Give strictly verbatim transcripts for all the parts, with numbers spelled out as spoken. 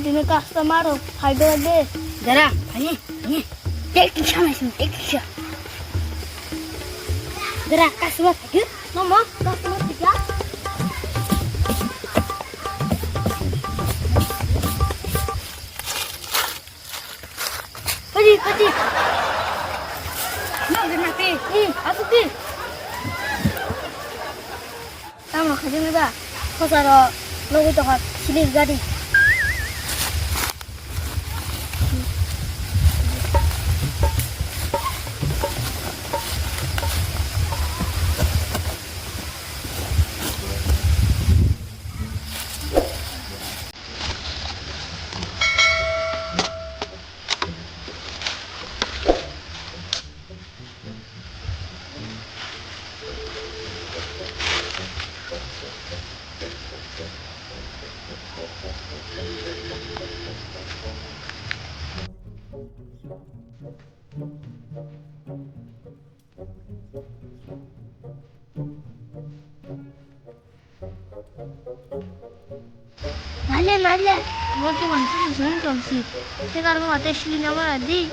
Dini customer rok phai do de. Dara, ani, ani. Tek tik sama sini, tek tik sama. Dara, customer phai do. Mama, customer phai do. Pati, pati. No, de mati. Hmm, asuk di. Tamo khaijani ba? Khosaro logoi tongkha silir gari. Naile, naile. Mo to wansi sung tongsi. Te kar mo ate sili na ma di.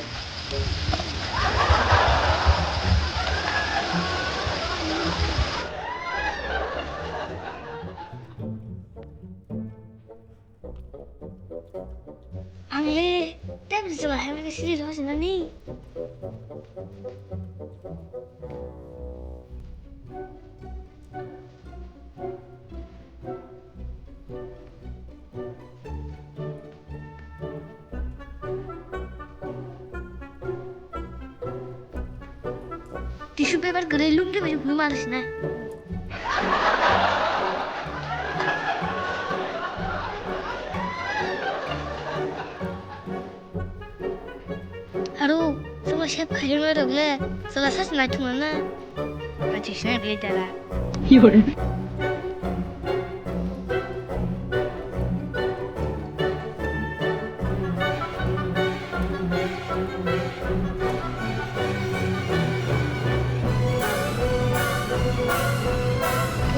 Ang le tep jela hai mane siri lo sinani. Tissue paper kwrwi lungri bai hwnwi mano sina. Aro, chwla sep khairoknai rokle, chwla sachi naithokna na. Naithok sina bile dara.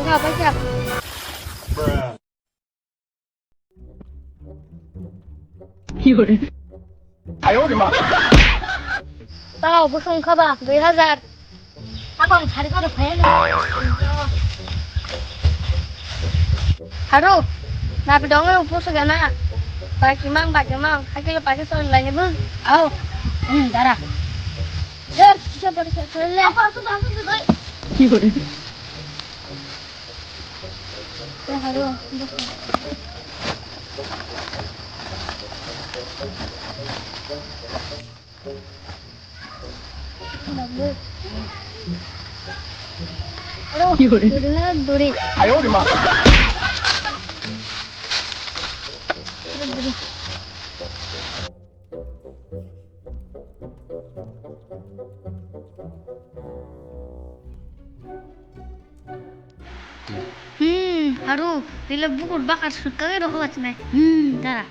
Wngkha paikha. Tao bwswng kha ba dui hazar. Akon sari koro phai. Haru, napi dong e upo se gana. Baki mang, baki mang, hakilo pake son lai ni bun. Au, hmm, dara. Jar, kisa bari sa, sa le. Apa tu tangkap tu doi. Haru. Aro, duri na duri. Hmm, haru, tila bukur bakar sukka ke rokho bachinai. Hmm, dara.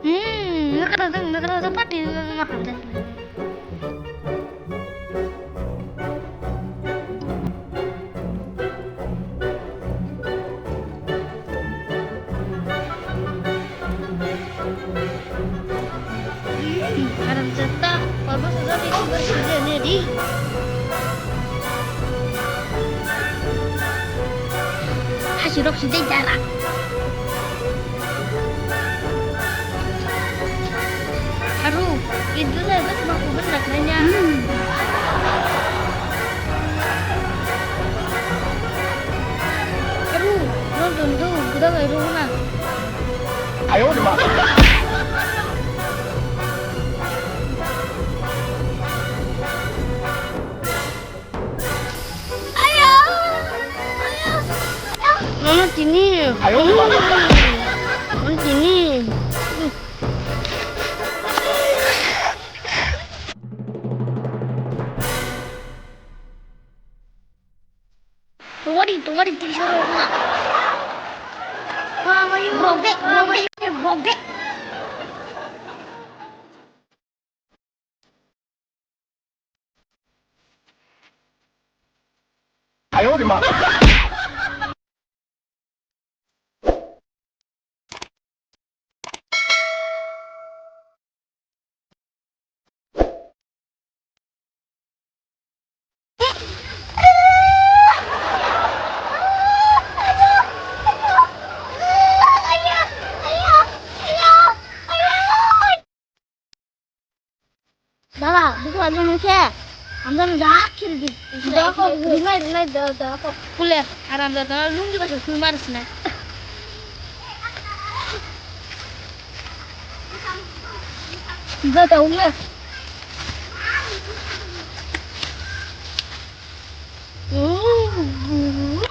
Hmm, nakara dang, nakara dang, pati, nakara dang. Haramjada, kormo saja ni kubar saja ni di. Hasi rok sidai dara. Haru, itu saya bet mau kubar nak nanya. Haru, nonton tu, kita ngai rumah. Ayo, rumah. Mama tini. Mama tini. Tungari, tungari, tini soro na. Dada, buku aja nung khe. Ang jani da khiri di. Da ko, rinai, rinai, da, da ko. Kule, aram da, da, lungi ba sui mar sna. Da, da, ule. Hmm, hmm, hmm.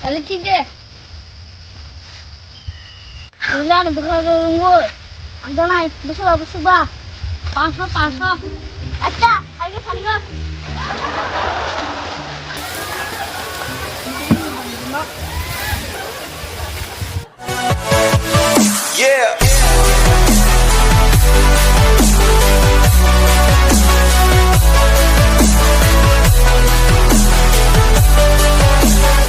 Kali tiga. Ulan buka rungul. Ang danai, busu ba, busu ba. Pangsho, pangsho. Acha, ayo, ayo. Yeah.